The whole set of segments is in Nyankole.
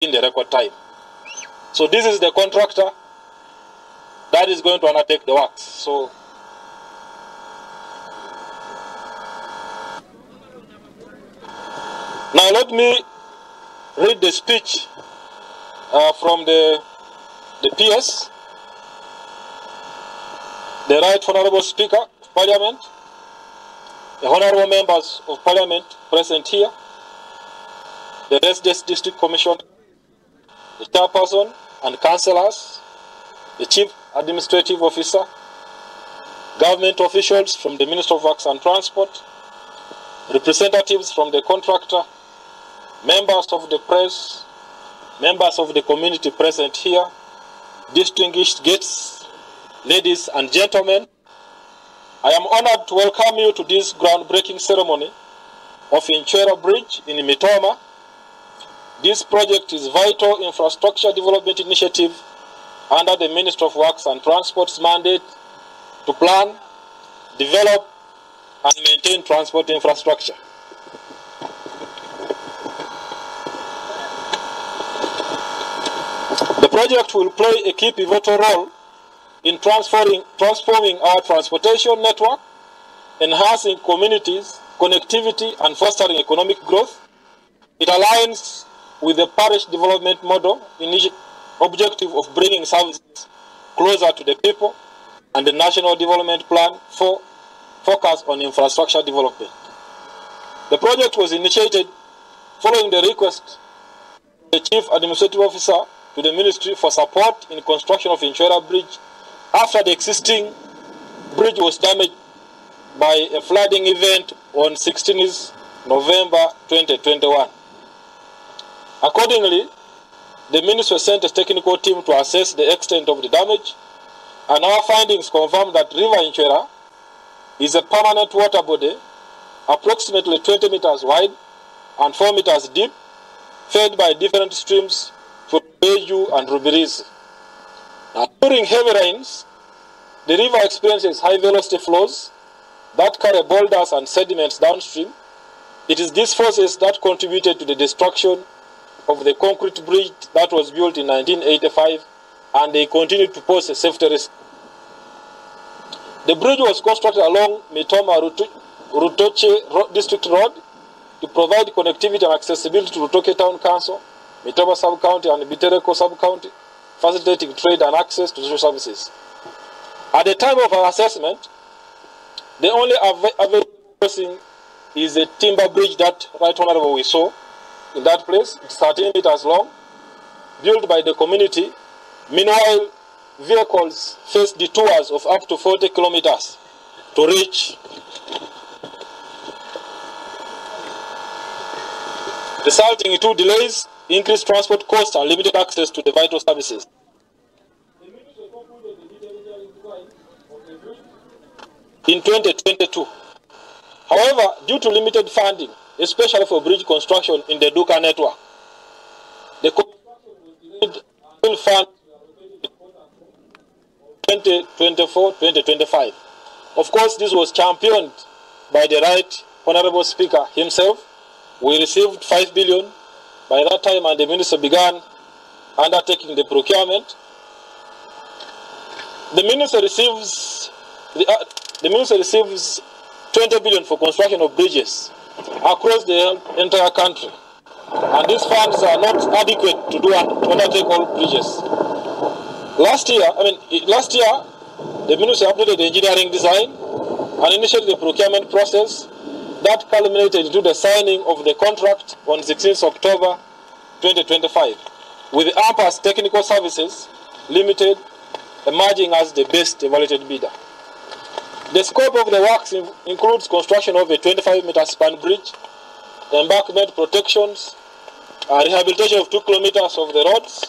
In the record time. So this is the contractor that is going to undertake the works. So now let me read the speech from the PS, the Right Honorable Speaker of Parliament, the Honorable Members of Parliament present here, the Resident District Commission, the Chairperson and Councillors, the Chief Administrative Officer, government officials from the Ministry of Works and Transport, representatives from the contractor, members of the press, members of the community present here, distinguished guests, ladies and gentlemen, I am honored to welcome you to this groundbreaking ceremony of Incwera Bridge in Mitooma. This project is vital infrastructure development initiative under the Ministry of Works and Transport's mandate to plan, develop, and maintain transport infrastructure. The project will play a key pivotal role in transforming our transportation network, enhancing communities, connectivity, and fostering economic growth. It aligns with the parish development model objective of bringing services closer to the people and the National Development Plan for focus on infrastructure development. The project was initiated following the request of the Chief Administrative Officer to the Ministry for support in construction of Incwera Bridge after the existing bridge was damaged by a flooding event on 16th November 2021. Accordingly, the Ministry sent a technical team to assess the extent of the damage, and our findings confirm that River Incwera is a permanent water body approximately 20 meters wide and 4 meters deep, fed by different streams from Beju and Rubirizi. Now, during heavy rains, the river experiences high velocity flows that carry boulders and sediments downstream. It is these forces that contributed to the destruction of the concrete bridge that was built in 1985, and they continue to pose a safety risk. The bridge was constructed along Mitooma Rutoche District Road to provide connectivity and accessibility to Rutoke Town Council, Mitooma Sub-County and Bitereko Sub-County, facilitating trade and access to social services. At the time of our assessment, the only available crossing is a timber bridge that Right Honorable we saw in that place. It's 13 meters long, built by the community. Meanwhile, vehicles face detours of up to 40 kilometers to reach, resulting in two delays, increased transport costs, and limited access to the vital services. In 2022. However, due to limited funding, especially for bridge construction in the Duka network, the construction was delayed until funds 2024-2025. Of course, this was championed by the Right Honorable Speaker himself. We received 5 billion by that time, and the minister began undertaking the procurement. The minister receives the minister receives 20 billion for construction of bridges across the entire country, and these funds are not adequate to do and to undertake all bridges. Last year, the ministry updated the engineering design and initiated the procurement process that culminated into the signing of the contract on 16th October 2025, with Ampas Technical Services Limited emerging as the best evaluated bidder. The scope of the works includes construction of a 25-meter span bridge, embankment protections, rehabilitation of 2 kilometers of the roads,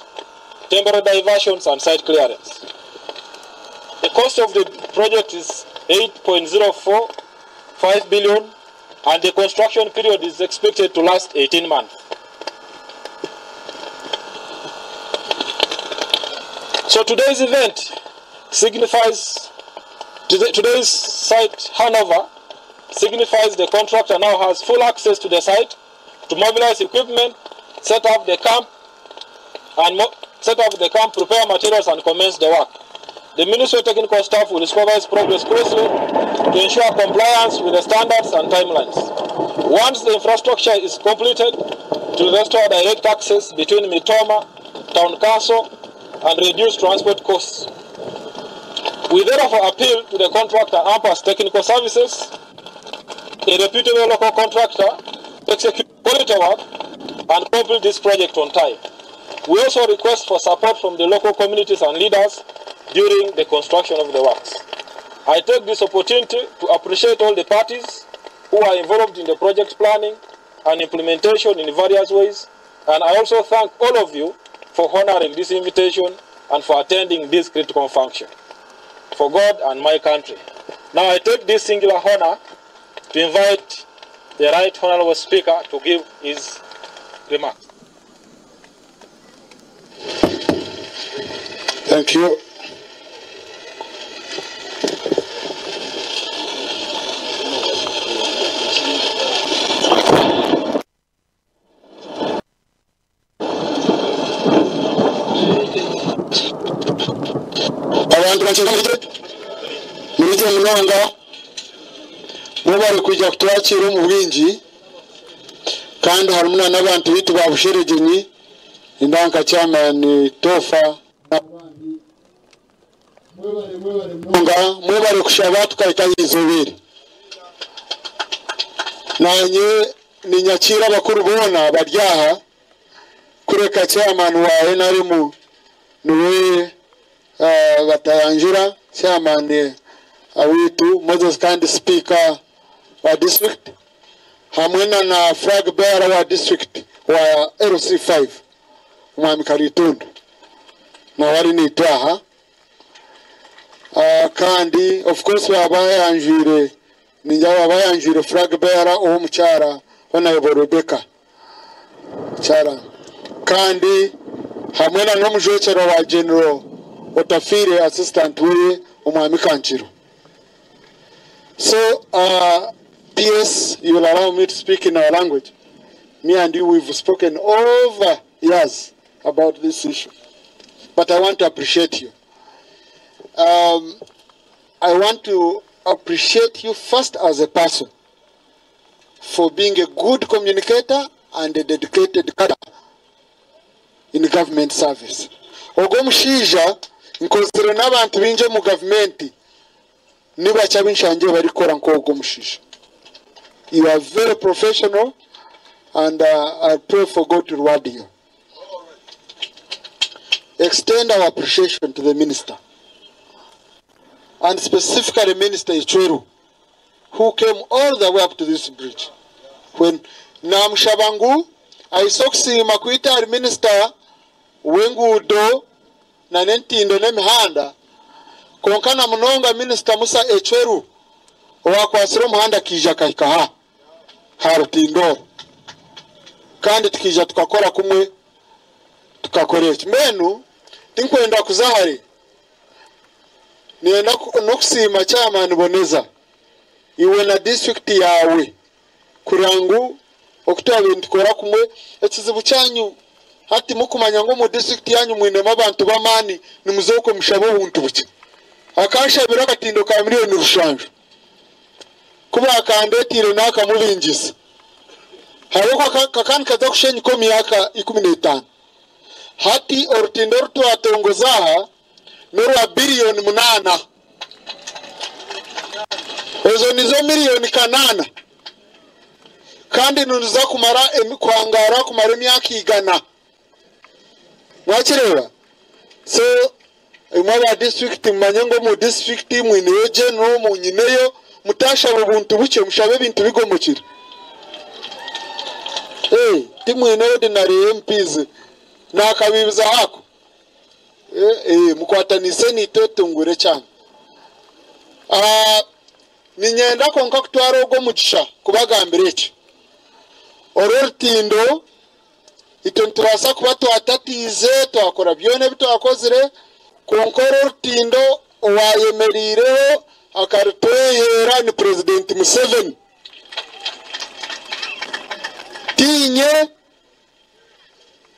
temporary diversions, and site clearance. The cost of the project is 8.045 billion, and the construction period is expected to last 18 months. So today's event signifies, today's site handover signifies the contractor now has full access to the site to mobilize equipment, set up the camp, and set up the camp, prepare materials and commence the work. The ministry technical staff will supervise progress closely to ensure compliance with the standards and timelines. Once the infrastructure is completed, to restore direct access between Mitooma Town Council and reduce transport costs. We therefore appeal to the contractor Ampas Technical Services, a reputable local contractor, to execute quality work and complete this project on time. We also request for support from the local communities and leaders during the construction of the works. I take this opportunity to appreciate all the parties who are involved in the project planning and implementation in various ways, and I also thank all of you for honoring this invitation and for attending this critical function. For God and my country. Now I take this singular honor to invite the Right Honorable Speaker to give his remarks. Thank you. Abantu murigye munonga mwebare kwija kutwakira omu bwingi kandi harimu n'abantu baitu ba Busheregyenyi nindanka chairman Tofa munonga mwebare kushaba tukahika izobere nanye ninyakira abakuru boona bari aha kureka chairman wa NRM niwe batayanjura chairman awitu Moses kandi speaker wa district hamwe na flag bearer wa district wa LC5 Umwami Karitundu nawe ari nitwaha kandi of course babayanjure ninja babayanjure flag bearer omukyara Honorable Rebecca Chara kandi hamwe na n'omujwekyerwa wa General Otafire assistant we Umwami Kanchiro. So PS, you will allow me to speak in our language. Me and you, we've spoken over years about this issue. But I want to appreciate you. I want to appreciate you first as a person for being a good communicator and a dedicated cadre in government service. Ogwo mushaija nkozire n'abantu bingi omu gavumenti nibacha b'enshangye barikukora nk'ogwo mushaija. You are very professional and I pray for God to reward you. Extend our appreciation to the minister and specifically Minister Ecweru, who came all the way up to this bridge. When namushaba ngu aise okusiima kwita ari minister w'enguudo na n'entindo n'emihanda, konka na munonga Minister Musa Ecweru owakwasire omuhanda akaija akahika ha ha rutindo, kandi tukiija tukakora kumwe tukakora eki. Mbwenu tinkwenda kuza hare, niyenda n'okusiima chairman Boneza iwe na district yawe kugira ngu okutwaba nitukora kumwe. Ekizibu kyanyu hati mukumanya ngu omu district yanyu mwinemu abantu b'amaani, nimuze mushabe obuntu bukye. Akanshabira akatindo ka 7 million kuba akandetiire n'akamubingisa hariho kakandi kaza kushenyuka omu myaka 15. Hati orutindo orutwatongoza aha n'orwa 8 billion, ezo nizo 8 million, kandi niruza kumara kwangara kumara emyaka 100. Mwakireeba? So imwe aba district mumanye ngu omu district mwineyo general, munyineyo, mutashaba obuntu bukye, mushabe ebintu bigomokire. Hey, timwine ordinary MPs nakabibiza hako mukwatanise nitwe tungure cyane. Ninyenda konka kutwara ogwo mugisha kubagambira eki orwo rutindo itwe nitubaasa kuba twatatiize twakora byona ebi twakozire, konka orwo rutindo owayemeriireho akarutweheera ni President Museveni. Tinye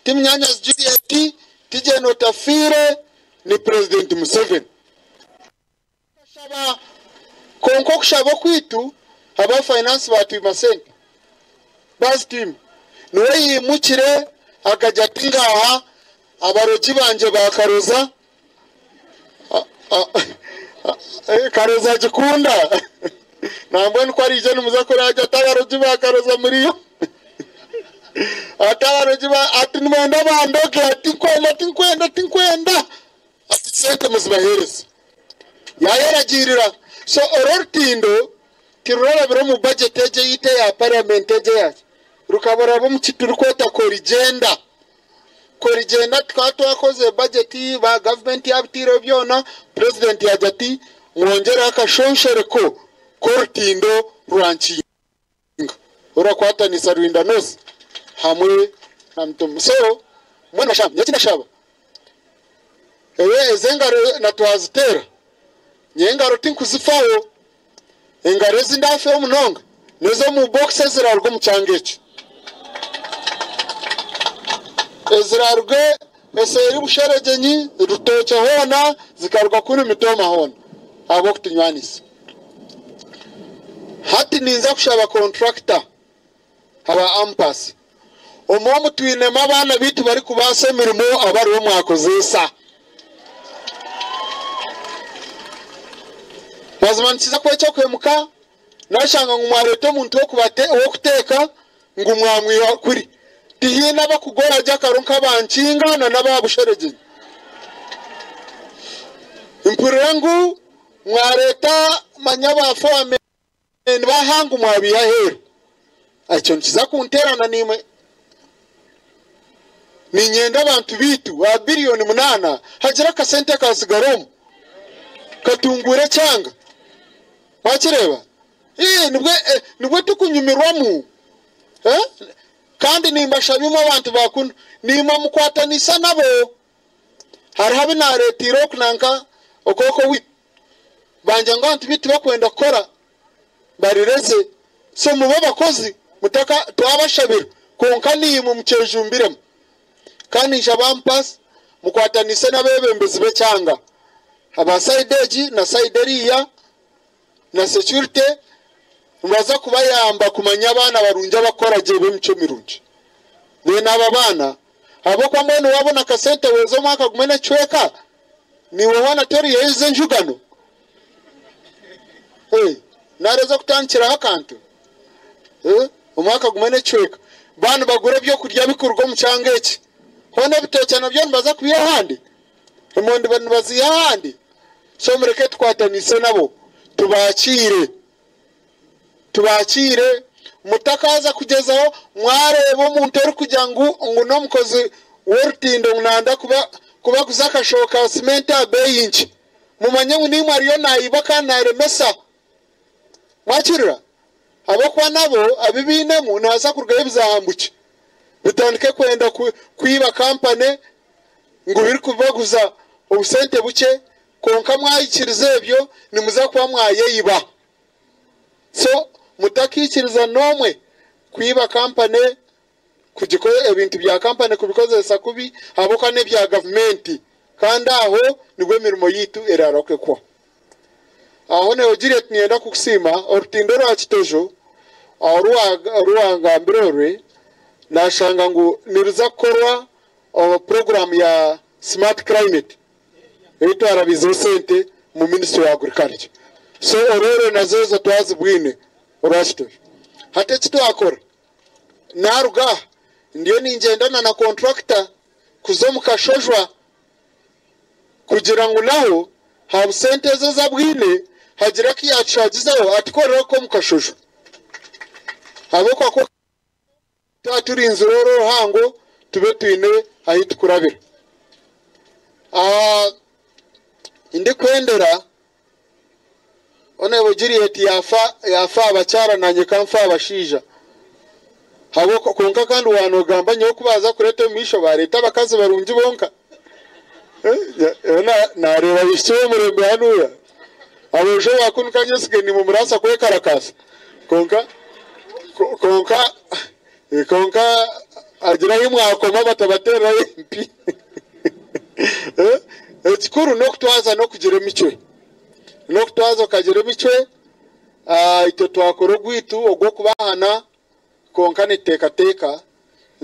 ti munyanyazi Juliet, Ti Gen Otafiire ni Purezidenti Museveni. Tukashaba kwonka okushaba okwaitu aba finance baatwima sente. Baazitwima. Niwe yaimukire akagira ati ngaaha abarogi bangye baakaroza Karoza agikunda. Nambwenu ku araije nimuza kureba agira ati abarogi ba Karoza muriyo. Ati abarogi ba ati nimwenda bandoge ati tinkwenda tinkwenda tinkwenda. Ati sente muzibaheereze. Yaayeragiirira. So oru orutindo tirurarabire omu budget egi eyaitu eya parliament egi eyaki. Rukabaraba omu kiturikweta corrigenda. Korigyenda tukaba twakozire bajeti, ba gavumenti yaabitaireho byona, purezidenti yaagira ati mwongyereho akashonshereko k'orutindo rwa Nkinga orurakwatanisa Rwinda North hamwe na Mutomo. So mbwenu bashamba, nyowe eki ndashaba, ezi engaro na twaziteera, nyowe engaro tinkuzifaho, Engaro ezi ndaafeho munonga n'ez'omu bokisi eziraaruge omu kyanga eki, eziraaruge eseeri Busheregyenyi, Rutookye hoona, zikaruga kunu Mitooma hoona ahabw'okutunywanisa. Hati ninza kushaba kontrakita aba Ampas, omu omu twinemu abaana baitu barikubaasa emirimo abariho mwakozeesa. Mazima nikiza kuba eky'okuhemuka nashanga ngu mwareeta omuntu w'okuteeka ngu mwamwiha kuri. Tihaine abakugora gye akaro nk'aba Nkinga na n'aba Busheregyenyi. Mpurira ngu mwareeta manya ba foremen b'aha ngu mwabiiha aheeru. Ekyo nikiza kunteerana naimwe. Niinyenda abantu baitu aha biriyoni munaana hagire akasente akatsigara omu katunguure ekyanga. Wakireeba? Ii, nibwo, nibwo tukunyumirwamu. Eh? Kandi nimbashaba imwe abantu ba kunu, naimwe mukwatanisa nabo. Hariho abu naareeteire oku nanka okw'oku owaitu. Bangira ngu abantu baitu tibakwenda kukora. Barireze. So mube abakozi mutaka twabashabira kwonka naimwe mukyejumbiremu. Kandi nshaba ampas mukwatanise n'abebembezi b'ekyanga aba side egi na side eriya na security nibaza kubayamba kumanya abaana barungi abakukora gye b'emicwe mirungi. Then abo abaana ahabw'okuba mbwenu wabona akasente weeza omwaka gumwe n'ekicweka naiwe hoona toriihayo ezi enjugano? Hey, nari ez'okutandikiraho akantu? Eh, omwaka gumwe n'ekicweka. Baaba nibagura ebyokurya bikuruga omu kyanga eki, hoona ebitookye nabyo nibaza kubiiha ahandi? Emondi nibaziiha ahandi? So mureke tukwatanise nabo, tubaakiire. Tubaakiire. Mutakaaza kugyezaho mwareeba omuntu orikugira ngu ngu n'omukozi w'orutindo ngu nayenda kuba kubaguza akashoho ka simenti aha beeyi nkye, mumanye ngu naimwe ariyo naiba kandi naaremesa. Mwakirira? Ahabw'okuba nabo abu bainemu nihaza kurugayo ebizahambukye bitandike kwenda kwiba kampani ngu birikubaguza obusente bukye, kwonka mwaikiriza ebyo nimuza kuba mwayeyiba. So mutakaikiriza n'omwe kwiba kampani kugiko ebintu bya kampani kubikozesa kubi ahabw'okuba n'ebya gavumenti kandi aho nibwo emirimo yaitu erarahuke kuhwa. Aho newe Juliet niinyenda kukusiima orutindo rwa Kitojo oru wangambire orwe nashanga ngu niruza kukorwa omu puroguraamu ya Smart Climate ei twarabiizeho sente omu Ministry ya Agriculture. So orwo nazo ezo twazibwine orwa Kitojo. Hati eki twakora Naaruga aha ndiyo ningyenda na kontrakita kuza omu Kashojwa kugira ngu naho aha busente ezo ezi abwine hagire aku yaatushagizaho atukorere okwo omu Kashojwa ahabw'okuba ku twaba turinzire oru oruhango tube twine ahu tukurabira. Ndikwendera Honourable Juliet yaafa yaafa aha bakyara nanye ka nfe aha bashaija. Habw'okuba kwonka kandi waaba noogamba nyowe ku baaza kureeta omu maisho baareeta abakazi barungi bonka. Nyowe naareeba abaishiki b'omurembe hanuya. Aboojo ba kunu ka nyesiga niimwe murabaasa kwekarakaasa. Kwonka kwonka kwonka hagire ahi mwakoma batabateererayo empi. Ekikuru n'okutwaza n'okugira emicwe. N'okutwaza okagira emicwe, itwe twakora ogwaitu ogw'okubahana kwonka nituteekateeka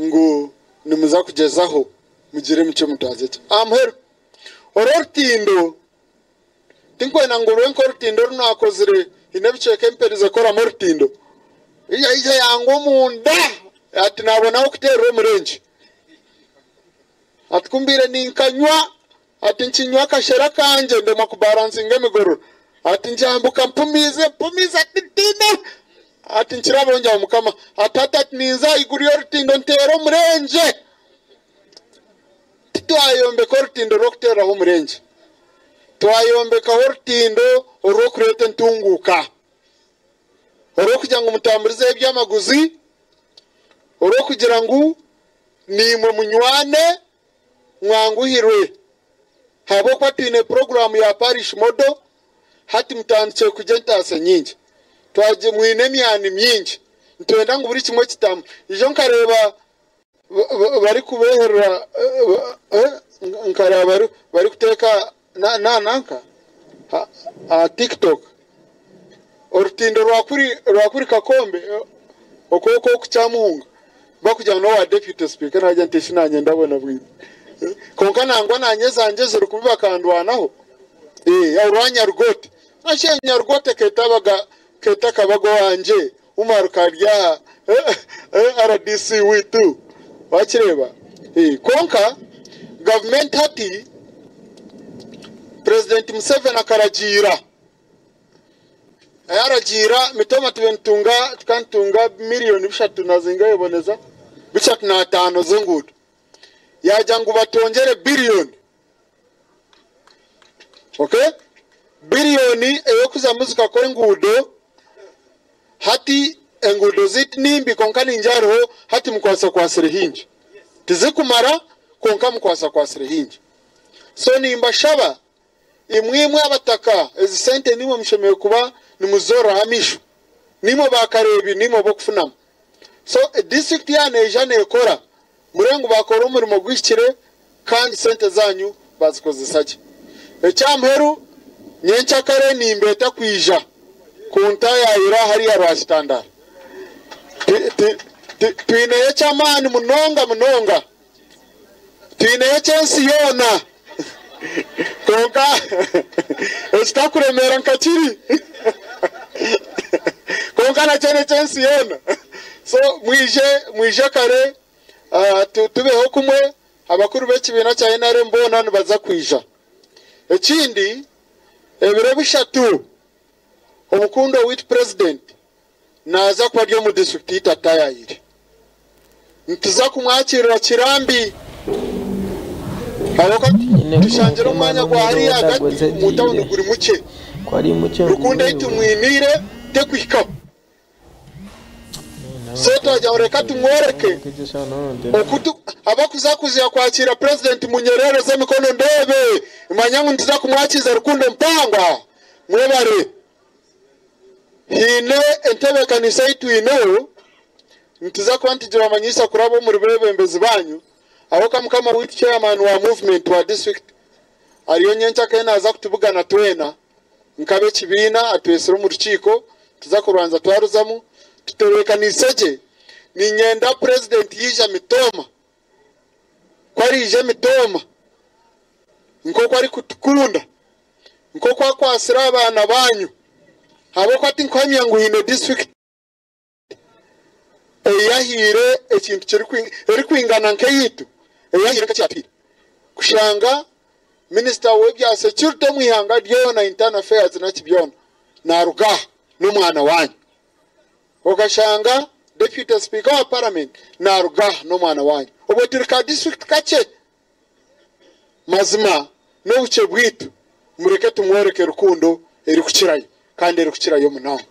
ngu nimuza kugyezaho mugire emicwe mutwaze gye. Aha muheru, oru orutindo tinkwenda ngu rube nk'orutindo oru naakozire, haine ebicweka ebi mperize kukoramu orutindo, yaija yangwa omunda ati naabona ah'okuteerera omurengye. Ati ku mbaire ninkanywa, ati nkinywa akashera kangye ndemwa kubaransinga emigororo. Ati ngyambuka mpumiize, mpumiize ati ntiine. Ati nkirabeho ngira ngu Mukama, ati hati ati ninza ahaiguru y'orutindo nteere omurengye. Titwayombeka orutindo rw'okuteereraho omurengye. Twayombekaho orutindo orw'okureeta entunguuka. Orw'okugira ngu mutamburizeho eby'amaguzi, orw'okugira ngu Naimwe munywane mwanguhirwe ahabw'okuba twine puroguraamu ya Parish Model, hati mutandikire kurya entaasya nyingi. Twagye mwine emyani mingi. Nitwenda ngu buri kimwe kitambure. Ijo nkareeba barikubeherera nkareeba barikuteeka na nanka aha TikTok orutindo rwa kuri Kakombe okwo okwo Kyamuhunga bakugira ngu n'owa deputy speaker nagira nti eshi nanye ndabona bwino kwonka nangwa nanye ezangye ziri kubi bakandwanaho orwa Nyarugote ashe Nyarugote ketabaga keta kabaga owangye Umar Karyaha RDC witu wakireba kwonka gavumenti hati Purezidenti Museveni akaragiira yaragiira mitoma tube nitunga tukaba nitunga miriyoni bishatu na zingahe boneza bishatu na ataano z'enguudo yagira ngu batwongyere biriyoni okay biriyoni ey'okuzamu zikakora enguudo. Hati enguudo zaitu ni mbi kwonka naingi hariho hati mukwatsakwasire haingi. Tizikumara kwonka mukwatsakwasire haingi. So nimbashaba imwe imwe abataka ezi sente nimwe mushemereire kuba nimuzororaho amaisho. Nimwe bakareebi nimwe b'okufunamu. So disiturikiti yaaba neija neekora murebe ngu baakora omurimo guhikire kandi sente zaanyu baazikozesa gye. Eky'aha muheru nyenkyakare nimbeeta kwija kuntaayaayira hariya Rwakitandara. Twineyo eky'amaani munonga munonga. Twineyo eky'ensi yoona. Kwonka ekitakuremeera nka kiri. Kwonka nakyo n'eky'ensi yoona. So mwije mwije kare tubeho kumwe. Abakuru b'ekibiina kya nrm boona nibaza kwija. Ekindi, ebiro bishatu omukundwa waitu Purezidenti naaza kuba ari omu disiturikiti yaitu ataayaayire. Nituza kumwakiirira kirambi ahabw'okuba Tinyine tushangire kwonka omwanya mwana gwa hariya omuriro ahagati omu tawuni tagwazagiire guri mukye. Ku ari mukye Rukundo ei ngumerewe. tumwiniire tekuhikaho. So twagira ngu reka tumworeke oku tu, abakuza kuza kwakiira Purezidenti munyerereze emikono ndeebe, manya ngu nituza kumwakiiza rukundo mpango aha. Mwebare. Haine entebeekanisa ei twineho, nituza kuba nitugibamanyisa kuraba omuri beebembezi baanyu, ahabw'okuba mukama waitu Chairman wa movement wa district ariyo nyenkyakare naaza kutubugana twena nk'ab'ekibiina atwetsire omu rukiiko tuza kubanza twaruzamu tutebeekanise gye. Niinyenda Purezidenti yaija mitooma, ku ariija mitooma nk'oku arikutukunda, nk'oku akwatsire abaana baanyu ahabw'okuba tinkuhamya ngu haine disiturikiti eyahaire ekintu erikwingana nk'eyaitu eyahaire nk'ekyatuhaire kushanga minisita w'ebya security omu ihanga ryona, internal affairs naki byona naruga aha n'omwana waanyu. Okashanga deputy speaker wa parliament naruga aha n'omwana waanyu. Obwo turi ka district kakye. Mazima n'obukye bwaitu mureke tumworeke rukundo erikukirayo kandi erikukirayo munonga.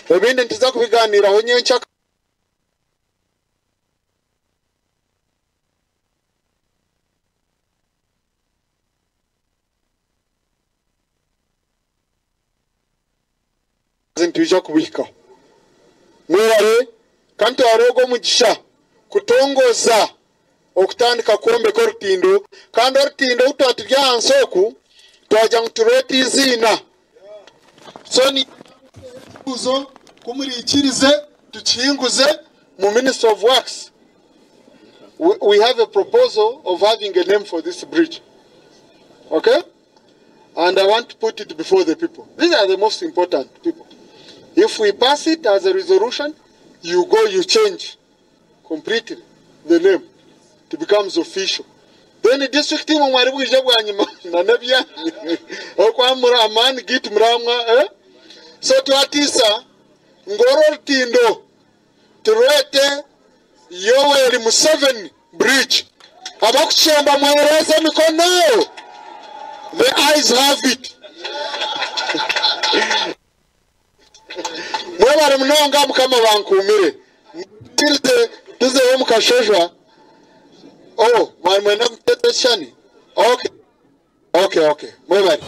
Ebindi nituza kubigaaniiraho nyenkya. Nitwija kubuhikaho. Mwebare, ka ntware ogu omugisha kutongoza. okutandika kwombeka orutindo kandi orutindo oru twaba turi ahansi oku twagira ngu turwete eiziina. So ni ekibuuzo ku muriikirize tukihinguze mu Ministry of Works. We, we have a proposal of having a name for this bridge. Okay? And I want to put it before the people. These are the most important people. If we pass it as a resolution, you go, you change completely the name. It becomes official. Then the district team mwari bwije bwanyima na nebyanyu okwamura amani gitu muramwa eh? So twatisa ngoro rutindo turwete Yoweri Museveni bridge. Abakushemba mwereze emikono. The eyes have it. Mwebare munonga mukama bankumire. Tuze tuzeyo omu kashejwa. Oh, mwari mwenda mutete shani. Okay. Okay, okay. Mwebare.